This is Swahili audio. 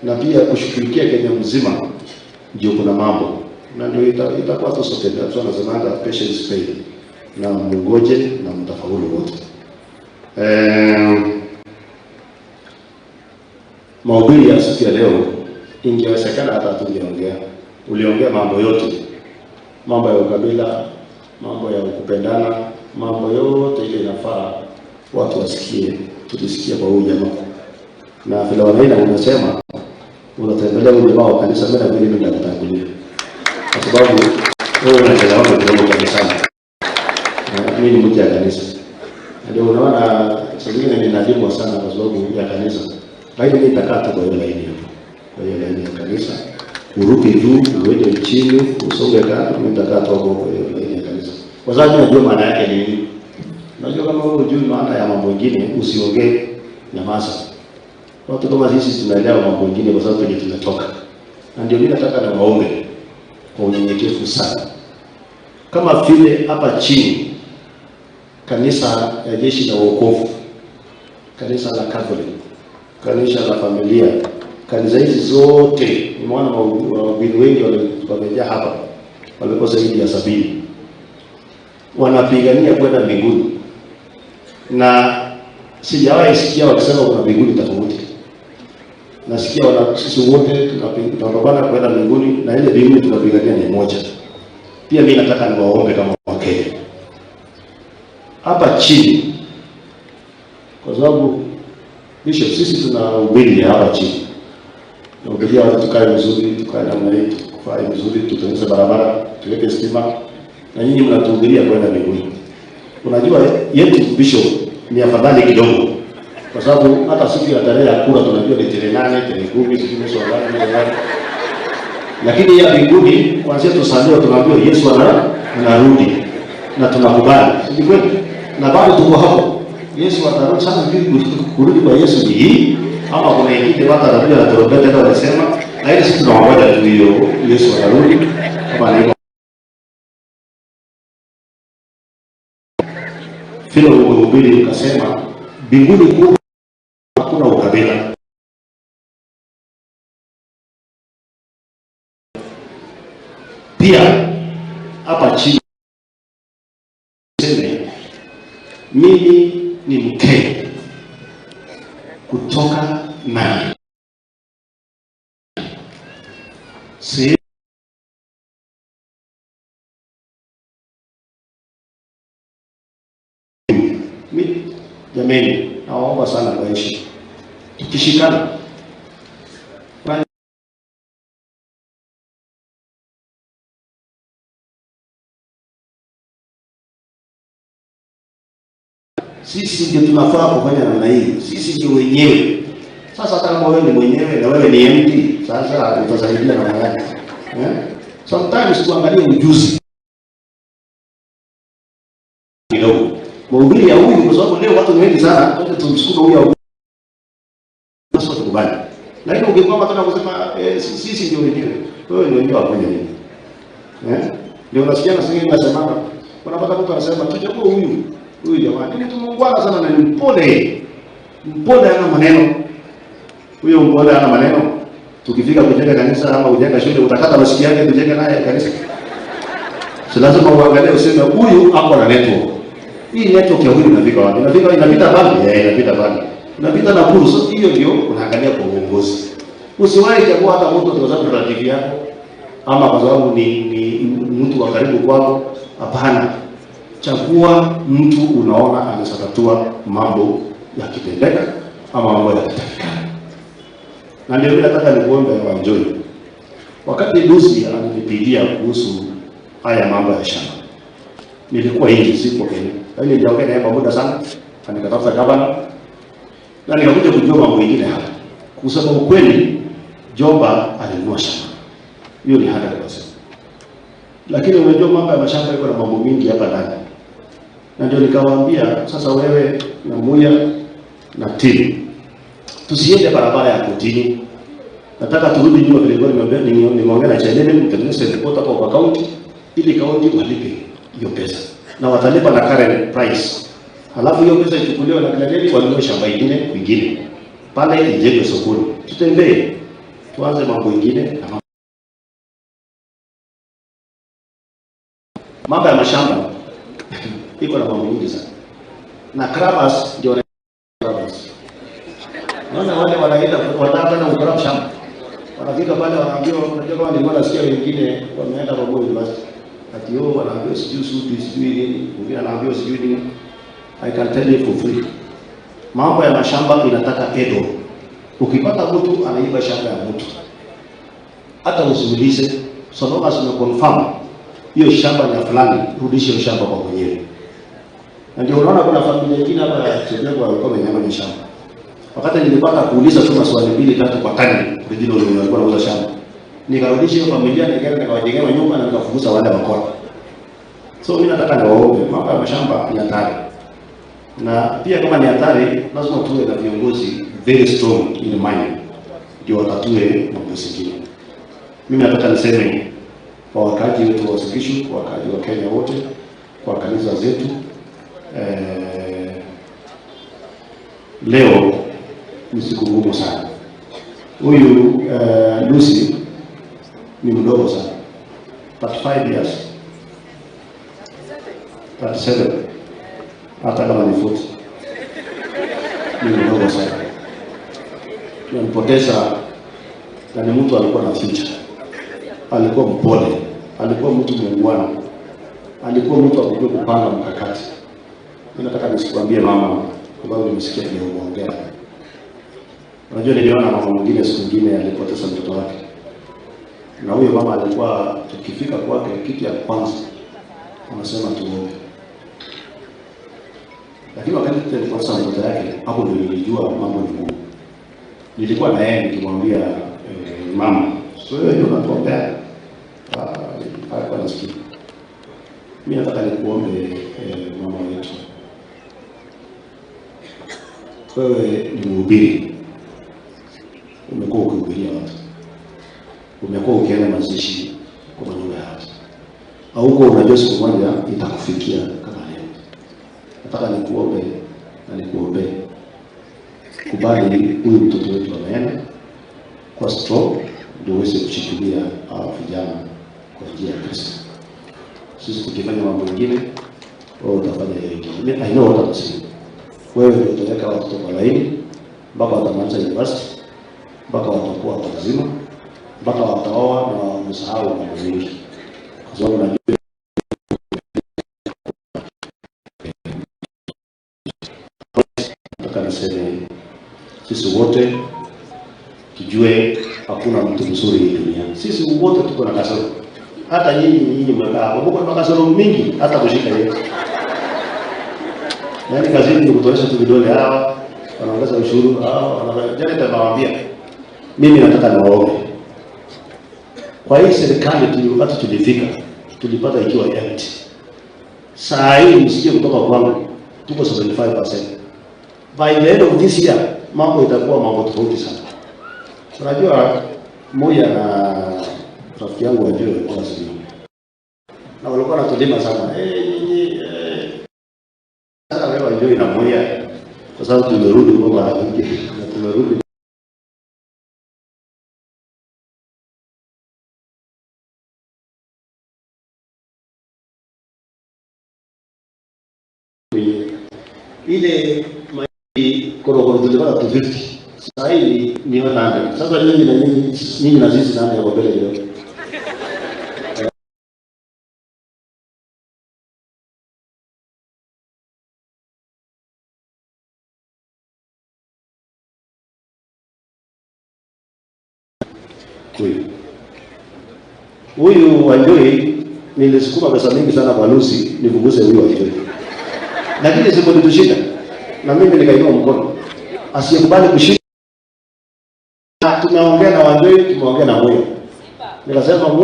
Na pia kushughulikia Kenya mzima ndio kuna mambo. Na ndio itakuwa tu sote ndio tunasemanga patience pay. Na mungoje na mtafaulu wote. Mahubiri ya siku ya leo ingewezekana hata tungeongea. Uliongea mambo yote. Mambo ya ukabila, mambo ya kupendana, mambo yote ile inafaa watu wasikie, tulisikia kwa huyu jamaa. Na vile wanaina unasema unatembelea huyu jamaa wa kanisa, mimi na mimi nitakutangulia. Kwa sababu wewe unachelewa kidogo kanisani. Na mimi ni mtu ya kanisa. Ndio unaona saa zingine ninalimwa sana kwa sababu ya kanisa. Lakini mimi nitakaa tu kwa hiyo laini hapo. Kwa hiyo laini ya kanisa. Uruke juu, uende chini, usonge kando, mimi nitakaa tu hapo kwa hiyo laini ya kanisa. Kwa sababu najua maana yake ni nini. Unajua kama wewe hujui maana ya mambo mengine, usiongee, nyamaza. Watu kama sisi tunaelewa mambo mengine kwa sababu penye tumetoka. Na ndio mimi nataka niwaombe kwa unyenyekevu sana. Kama vile hapa chini kanisa ya Jeshi la Wokovu, kanisa la Catholic, kanisa la familia, kanisa hizi zote, nimeona wahubiri wengi wamejaa hapa, walikuwa zaidi ya 70. Wanapigania kwenda mbinguni. Na sijawahi sikia wakisema kuna mbinguni tofauti. Nasikia sisi wote tunapambana kwenda mbinguni, na ile mbinguni tunapigania ni moja. Pia mimi nataka niwaombe kama Wakenya hapa chini, kwa sababu Bishop, sisi tunahubiri hapa chini. Tunahubiria watu tukae vizuri, tukae namna hii, tukae vizuri, tutengeneze barabara, tuweke stima, na nyinyi mnatuhubiria kwenda mbinguni. Unajua yetu Bishop ni afadhali kidogo, kwa sababu hata siku ya tarehe ya kura tunajua ni tarehe 8, tarehe 10, sijui mwezi wa ngapi, mwezi wa ngapi. Lakini ya mbinguni kuanzia tusaliwa tunaambiwa Yesu anarudi na tunakubali. Si kweli? Na bado tuko hapo. Yesu atarudi. Sasa sijui kurudi kwa Yesu ni hii ama kuna ingine watu watakuja na tarumbeta ndio wanasema, lakini sisi tunangoja tu hiyo Yesu atarudi kama ni vile umehubiri ukasema mbinguni hakuna ukabila. Pia hapa chini niseme mimi ni Mkenya kutoka Nandi. Jameni, nawaomba sana kwa heshima. Tukishikana sisi ndio tunafaa kufanya namna hii. Sisi ndio wenyewe. Sasa hata kama wewe ni mwenyewe na wewe ni empty, sasa utasaidia namna gani? Sometimes tuangalie ujuzi kidogo. Mahubiri ya huyu, kwa sababu leo watu ni wengi sana, wote tumsukuma huyu au sasa tukubali. Lakini ungekwama tena kusema sisi ndio wenyewe. Wewe ndio wenyewe wafanye nini? Ndio unasikia na sisi tunasema, unapata mtu anasema tuchague huyu. Huyu jamaa ni mtu muungwana sana na ni mpole. Mpole hana maneno. Huyo mpole hana maneno. Tukifika kujenga kanisa ama kujenga shule utakata masikio yake tujenge naye kanisa. Si lazima uangalie useme huyu hapo na network. Hii network ya huyu inafika wapi? Inafika, inapita mbali? Inapita mbali. Inapita Nakuru. So hiyo ndio unaangalia kwa uongozi. Usiwahi chagua hata mtu kwa sababu ni rafiki yako ama kwa sababu ni mtu wa karibu kwako. Hapana. Chagua mtu unaona anaweza mambo yakitendeka ama mambo yakitakikana. Na ndio mimi nataka nikuombe Wanjohi. Wakati Lucy alinipigia kuhusu haya mambo ya shamba, nilikuwa nje, sikuwa Kenya. Lakini niliongea naye kwa muda sana, na nikatafuta gavana na nikakuja kujua mambo mengine hapa. Kusema ukweli, Jomba alinunua shamba. Hiyo ni 100%. Lakini unajua mambo ya mashamba iko na mambo mingi hapa ndani. Na ndio nikawaambia sasa wewe na Muya na timu tusiende barabara ya kotini. Nataka turudi nyuma vile nilikuwa nimeongea na Chelele, mtengeneze report hapo kwa county ili county walipe hiyo pesa. Na watalipa na current price. Halafu hiyo pesa ichukuliwe na Chelele wanunue shamba ingine kwingine. Pale ijengwe sokoni. Tutembee. Tuanze mambo ingine na mambo ya mashamba iko na mambo mingi sana, na crabbers ndio crabbers. Naona wale wanaenda wanataka kwenda kugrab shamba, wanafika pale wanaambiwa, unajua kama nilikuwa nasikia wengine wameenda kwa Moi University ati oh, wanaambiwa sijui suti sijui nini, mwingine anaambiwa sijui nini. I can tell you for free, mambo ya mashamba inataka edo. Ukipata mtu anaiba shamba ya mtu, hata usiulize, so long as umeconfirm hiyo shamba ni ya fulani, rudishe hiyo shamba kwa mwenyewe. Na ndio unaona kuna familia nyingine hapa ya Chebego walikuwa wamenyang'anywa shamba. Wakati nilipata kuuliza tu maswali mbili tatu kwa tani original wenye walikuwa wanauza shamba, nikarudisha hiyo familia, nikaenda nikawajengea nyumba na nikafukuza wale wakora. So mimi nataka niwaombe, mambo ya mashamba ni hatari, na pia kama ni hatari, lazima tuwe na viongozi very strong in mind, ndio watatue mambo zingine. Mimi nataka niseme kwa wakaaji wetu wa Uasin Gishu, kwa wakaaji wa Kenya wote, kwa kanisa zetu, leo ni siku ngumu sana. Huyu Lucy ni mdogo sana, 35 years, 37, hata kama ni 40 ni mdogo sana. Tunampoteza na ni mtu alikuwa na future, alikuwa mpole, alikuwa mtu muungwana, alikuwa mtu akujua kupanga mkakati. Mimi nataka nisikuambie mama, kwa sababu nimesikia vile umeongea. Unajua, niliona mama mwingine siku nyingine alipoteza mtoto wake, na huyo mama alikuwa tukifika kwake, kitu ya kwanza anasema tuombe. Lakini wakati tulipoteza mtoto yake, hapo ndio nilijua mambo ni ngumu. Nilikuwa na yeye nikimwambia mama, so wewe ndio unatuombea. Ah, alikuwa anasikia. Mimi nataka nikuombe mama wetu, wewe ni mhubiri, umekuwa ukihubiria watu, umekuwa ukienda mazishi kwa manyumba ya watu, au uko unajua siku moja itakufikia kama leo. Nataka nikuombe na nikuombee, kubali huyu mtoto wetu ameenda kwa strong, ndio uweze kushikilia hawa vijana kwa njia ya Kristo. Sisi tukifanya mambo mengine, wewe utafanya hiyo ingine. I know what I'm saying. Wewe ndio utaweka watoto kwa laini mpaka watamaliza university, mpaka watakuwa watu wazima, mpaka wataoa na wamesahau mambo mengi, kwa sababu najua nataka niseme sisi wote tujue hakuna mtu mzuri hii dunia. Sisi wote tuko na kasoro. Hata nyinyi mmekaa hapo, mko na kasoro mingi hata kushika yeye. Yaani kazi ni kutoesha tu vidole, hawa wanaongeza ushuru, hawa wanafanya. Jana nitawaambia. Mimi nataka niwaombe. Kwa hii serikali wakati tulifika, tulipata ikiwa empty. Saa hii msikie kutoka kwangu, tuko 75%. By the end of this year mambo itakuwa mambo tofauti sana. Unajua mmoja na rafiki yangu wajue walikuwa sijui. Na walikuwa wanatulima sana. Nyinyi sasa leo wajue na moja kwa sababu tumerudi kwa mara nyingi na tumerudi ile korokoro tulipata 250. Sasa hii ni 100. Sasa nyinyi na nyinyi, nyinyi na sisi nani hapo mbele kidogo? Huyu. Huyu Wanjohi nilisukuma pesa mingi sana kwa Lucy nifukuze huyu Wanjohi. Lakini sipolitushinda na mimi nikainua mkono. Asiyekubali kushinda. Tumeongea na Wanjohi, tumeongea na Muya. Nikasema Muya